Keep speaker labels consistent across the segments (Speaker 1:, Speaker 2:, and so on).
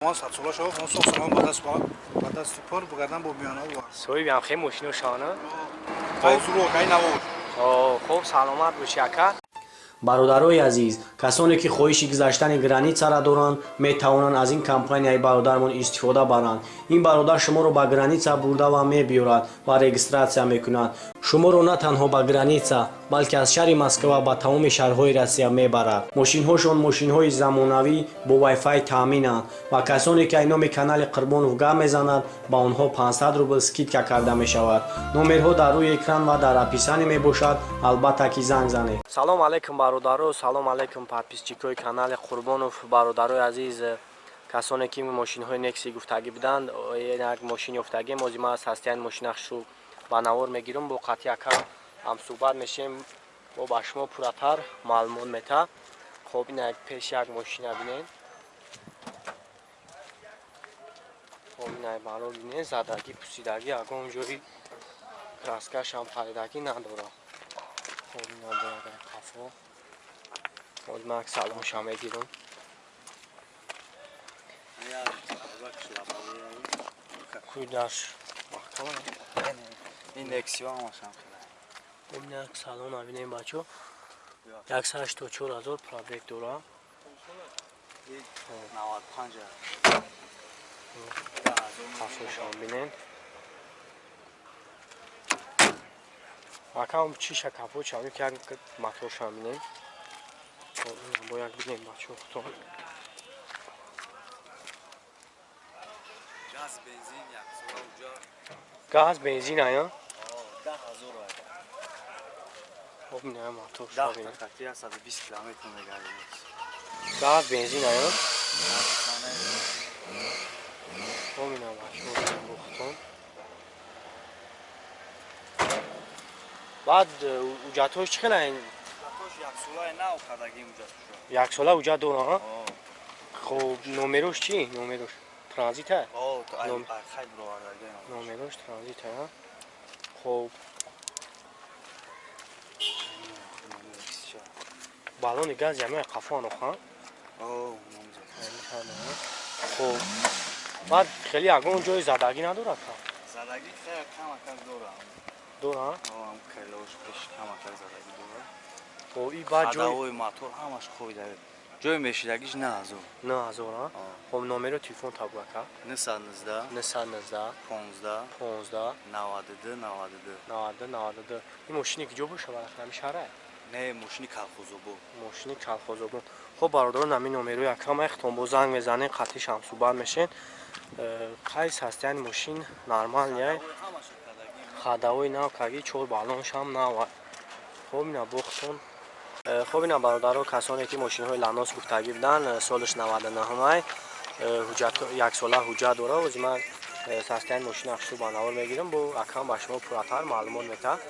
Speaker 1: Ман садсола шава, он соқ салом ба даст пор бугардан бо миёна ва.
Speaker 2: Соҳиби ҳам хел мошино шавана.
Speaker 1: Ай зуро, ай наво.
Speaker 2: Хоб, саломат боши, ака.
Speaker 3: Бародарои азиз, касоне ки хоҳиши гузаштани границара доранд, метавонанд аз ин компанияи бародармон истифода баранд. Ин бародар шуморо ба граница бурда ва мебиёрад ва регистратсия мекунад. Шуморо на танҳо ба граница, балки аз шаҳри Москва ба тамоми шаҳрҳои Россия мебарад. Мошинҳошон мошинҳои замонавӣ бо вайфай таъминанд ва касоне ки ай номи канали Қурбонов гап мезанад, ба онҳо 500 рубл скидка карда мешавад. Номерҳо дар рӯи экран ва дар описание мебошад, албатта ки занг занед.
Speaker 2: Салом алейкум, бародаро, салом алейкум, подписчикои канали Қурбонов. Бародарои азиз, касоне ки мошинҳои Некси гуфтагӣ буданд, як мошин ёфтагем. Ози ман аз ҳастияни мошинахшу ба навор мегирам, бо қатъи ака ҳамсӯҳбат мешем, бо ба шумо пурратар маълумот мета. Хоб, ина пеш як мошина бинед. Хоб, ина баро бинед, задагӣ, пусидагӣ, ягон ҷои краскашам паридагӣ надорад. Хоб, ина бояд қафо. Ҳозир ман як салонша мегирам. Куйдаш маҳкама.
Speaker 1: Ин Нексио ҳамашам.
Speaker 2: Хоб, ина як салона бинем, бачо. 184 000 пробег дора.
Speaker 1: 95.
Speaker 2: Қафошам бинен. Акам чиша капот шавем, ки як моторшам бинем. Хоб, ина бо як бинем, бачо, худтон.
Speaker 1: Газ, бензин як сола уҷа.
Speaker 2: Газ, бензин ая?
Speaker 1: 10 000.
Speaker 2: Хоб, ина мотор
Speaker 1: 10
Speaker 2: бинем.
Speaker 1: та 120 километр мегардем.
Speaker 2: Газ, бензин ая? Хоб, ина бачо, бинем бо худтон. Баъд ҳуҷҷатҳош чӣ хел айн?
Speaker 1: Як сола нав кардагим уҷа.
Speaker 2: Як сола ҳуҷҷат дора, хоб, номерош чӣ? Номерош транзита?
Speaker 1: О, ай хай бировардагим.
Speaker 2: Номерош транзита, хоб, баллони газ ямаи қафо аноха.
Speaker 1: О,
Speaker 2: хоб, баъд хеле ягон ҷои задагӣ надорад ка?
Speaker 1: Задагӣ хеле камакак дорам.
Speaker 2: Дора?
Speaker 1: О, крылош пеш камакак задагӣ дорам.
Speaker 2: Хоб, и баъд ҷои
Speaker 1: Ходовой мотор ҳамаш хоида. Ҷои мешидагиш 9000.
Speaker 2: 9000, а? Хоб, номеро телефон табу, ака.
Speaker 1: 919.
Speaker 2: 919.
Speaker 1: 15.
Speaker 2: 15.
Speaker 1: 92 92.
Speaker 2: 92 92. Ин мошини киҷо боша, барахи ҳами шаҳра?
Speaker 1: Не, мошини Калхозобод.
Speaker 2: Мошини Калхозобод. Хоб, бародарон, ҳамин номерои акам эхтон бо занг мезанен, қатъи ҳамсӯҳбат мешен. Қайс ҳастияни мошин нормальный, ходовой нав каги, чор баллоншам нав. Хоб, ина бохтон. Хоб, ина бародаро, касоне ки мошинҳои Ланос гуфтагӣ буданд, солаш 99-ай, ҳуҷҷат яксола ҳуҷҷат дора. Ози ман состояни мошина хусу ба навор мегирам, бо акам ба шумо пурратар маълумот метаҳад.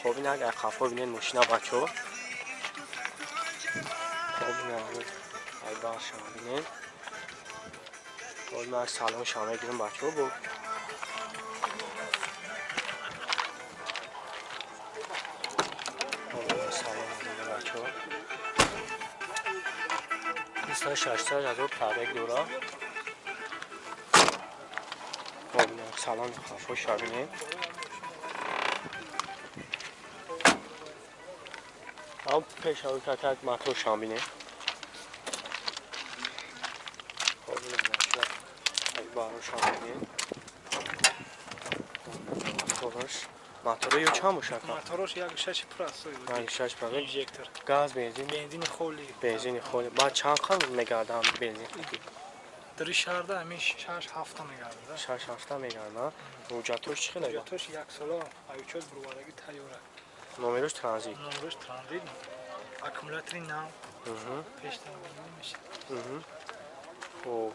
Speaker 2: Хоб, ина қафо бинед мошина, бачо. Хоб, ина айбаршам бинед. Боз ман салоншам мегирам, бачо, бо салон бинед, бачо. 680 000 пробег дора. Хоб, ина салон қафоша бинед. Ам пешави какак моторшам бинед. Хоб, ина бачо, барошам бинед. Мотораш, мотори ё чанд бошад?
Speaker 4: Моторош як шаш пур аст.
Speaker 2: Як шаш пур.
Speaker 4: Инжектор.
Speaker 2: Газ, бензин?
Speaker 4: Бензини холи.
Speaker 2: Бензини холи. Баъд чанд қанд мегардам бензин?
Speaker 4: Дар шаҳрда ҳамин шаш ҳафта мегардад.
Speaker 2: Шаш ҳафта мегардад. Ҳуҷҷатош чӣ хел?
Speaker 4: Ҳуҷҷатош як сола аючот бировардагӣ тайёра.
Speaker 2: Номерош транзит.
Speaker 4: Номерош транзит. Аккумулятори нав. Пештар мешавад.
Speaker 2: Хоб,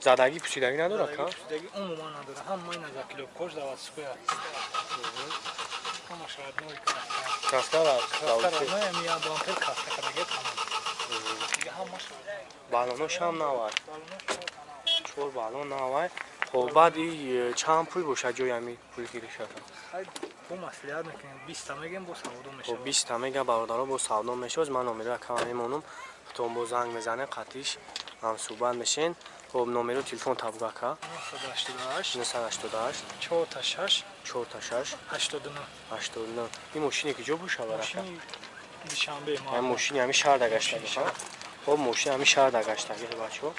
Speaker 2: задагӣ, пусидагӣ надорад ка?
Speaker 4: Пусидагӣ умуман надорад. Ҳамаи назакилобкош заводской аст. Ҳамаш родной краска.
Speaker 2: Краска
Speaker 4: Краска родной, ҳами як бампер краска кардагӣ, тамом. Дига ҳамаш.
Speaker 2: Баллонош ҳам навай?
Speaker 4: Баллонош
Speaker 2: чор баллон навай. Хоб, баъд и чанд пул бошад ҷои ҳами пул гиришад?
Speaker 4: Хай, бо маслиҳат мекунем, 20 та мегем, бо савдо мешавад.
Speaker 2: 20 та мега, бародаро, бо савдо мешавад. Ман номеро акама мемонам, худтон бо занг мезанем, қатиш ҳамсӯҳбат мешен. Хоб, номеро телефон табуга ака.
Speaker 4: 988
Speaker 2: 988
Speaker 4: 46
Speaker 2: 46
Speaker 4: 89.
Speaker 2: 89. Ин мошине ки ҷо бошавар ака?
Speaker 4: Мошини Душанбе.
Speaker 2: Ҳамин мошини ҳамин шаҳр гаштагӣ. Хоб, мошин ҳамин шаҳр гаштагӣ, бачаҳо.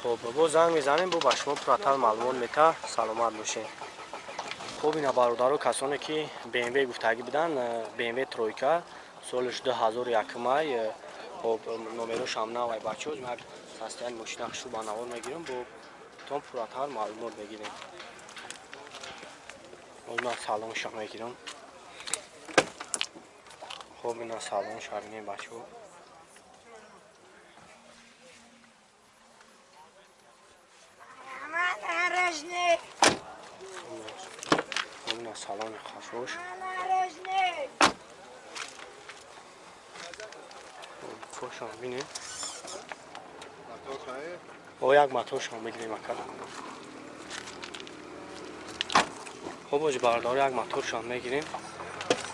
Speaker 2: Хоб, бо занг мезанем, бо ба шумо пурратар маълумот мета. Саломат бошед. Хоб, ина бародаро, касоне ки БМВ гуфтагӣ буданд, БМВ тройка, солиш 2001 май. Хоб, номерошам навай, бачаҳо. Ман состояни мошина хушу ба навор мегирам, бо тон пурратар маълумот мегирем. Ман салонша мегирам. Хоб, ина салонша бинем, бачаҳо. Хоб, ина салони хафош. Фошам бинем. О, як моторшам бигирем, ака. Хоб, оҷи бародаро, як моторшам мегирем.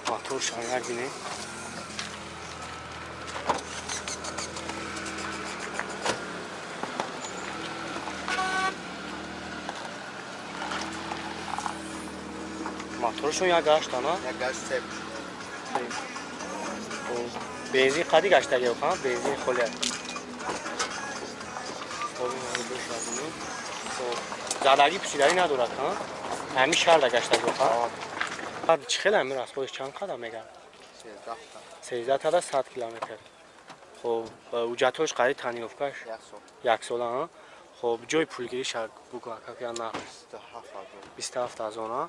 Speaker 2: Моторшам як бинем. Моторшон як гашта, на?
Speaker 1: Як гашт цеп.
Speaker 2: Бензин қади гаштаги, ха? Бензин холия. Задагӣ пусидарӣ надорад, ха? Ҳамин шаҳрда гаштаги, ха? Чӣ хел ҳамин расходиш чанд қадам мегард? 13 тада 100 километр. Хоб, ҳуҷҷатҳош қариб тонировкаш? Як сола, ҳа? Хоб, ҷои пулгириш бугӯ, ака, я нарх? 27 ҳазор, ҳа?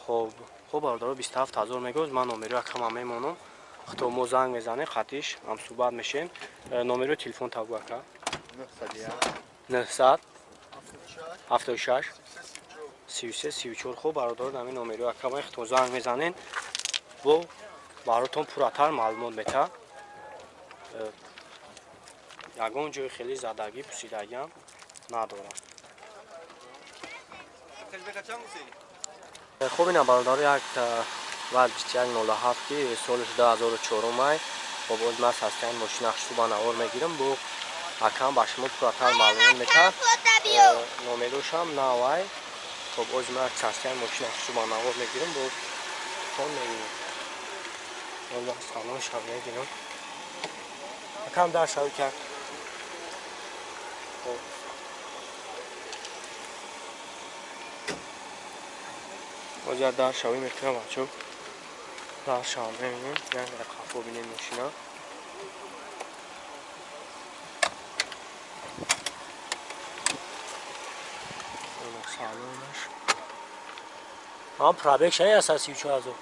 Speaker 2: Хоб, хоб, бародаро, 27 ҳазор мегӯз. Ман номеро акама мемонам. Хто мо занг мезанем, хатиш ҳам суҳбат мешем. Номеро телефон табу, ака. 900 76 33 34. Хоб, бародаро, ҳамин номеро акама хто занг мезанен, бо баротон пурратар маълумот мета. Ягон ҷои хеле задагӣ пусидагиам надорад. Хоб, ина бародаро, як вал 2107 ки солиш 2004 май. Хоб, оз ман состояни мошина хушу ба навор мегирам, бо акам ба шумо пурратар маълумот мета. Номерошам навай. Хоб, оз ман состояни мошина хушу ба навор мегирам, бо тон мегирам. Оз ман салоншам мегирам. Акам дар шави кард. Хоб, оз як дар шави мекунам, бачо. Дар шава мебинем, як қафо бинем мошина. Салонаш. Ҳам пробег шай аст 34 ҳазор.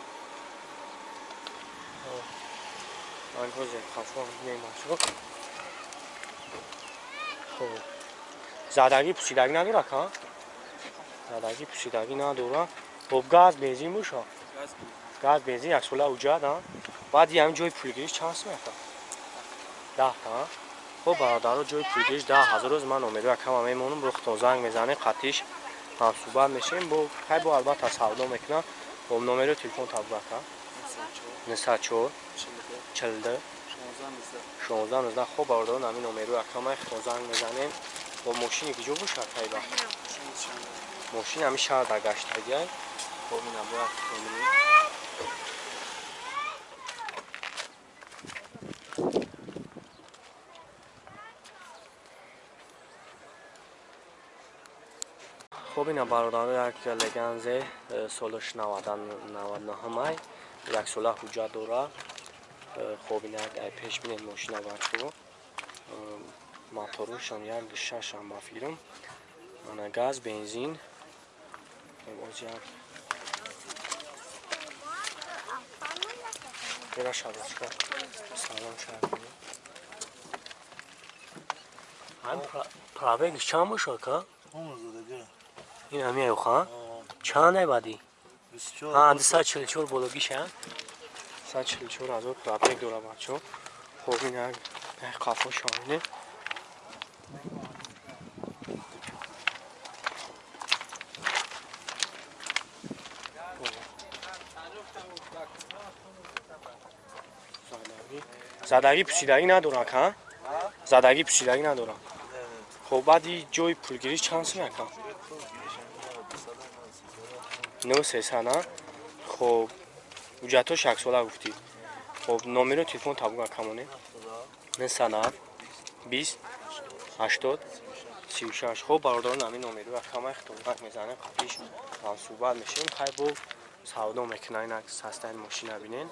Speaker 2: Ман ҳозир қафо бинем, бачо. Хоб, задагӣ пусидагӣ надорад, ха? Задагӣ пусидагӣ надорад. Хоб, газ бензин боша? Газ бензин як сола ҳуҷҷат, ҳа? Баъд ҳамин ҷои пулгириш чанд сум ака? 10 та, ҳа? Хоб, бародаро, ҷои пулгириш 10 ҳазор. Рӯз ман номеро акама мемонам, рухтон занг мезанем, қатиш ҳам суҳбат мешем. Бо хай бо албатта савдо мекунам. Хоб, номеро телефон табу, ака. 904 42 16 19. Хоб, бародаро, ҳамин номеро акама худтон занг мезанем. Бо мошине ки ҷо боша, акайба? Мошин ҳамин шаҳрда гаштагиай. Хоб, ина бояд бинем. Хоб, ина бародаро, як Леганзе, солаш 99 май, як сола ҳуҷҷат дорад. Хоб, ина як пеш бинед мошина, бачаҳо. Моторушон як шашам ба фирм. Ана газ, бензин. Боз як бера шабачка. Салом шаб. Ҳам пробег чанд боша, ака? Ин ҳами аюха? Чанд ай баъди? Ҳа, 244 бологиша. 144 ҳазор пробег дора, бачаҳо. Хоб, ин як қафо шоҳине. Задагӣ пусидагӣ надорад, ҳа? Задагӣ пусидагӣ надорад. Хоб, баъди ҷои пулгирӣ чанд сум, ака? Нӯ сесад, а? Хоб, ҳуҷҷатҳош яксола гуфтӣ. Хоб, номеро телефон табуг, акамоне? 907 20 80 36. Хоб, бародарон, ҳамин номеро акамай хитонак мезанем, қапиш ҳамсӯҳбат мешем, хай бо савдо мекунад. Инак, состояни мошина бинен,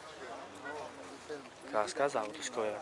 Speaker 2: краска заводская.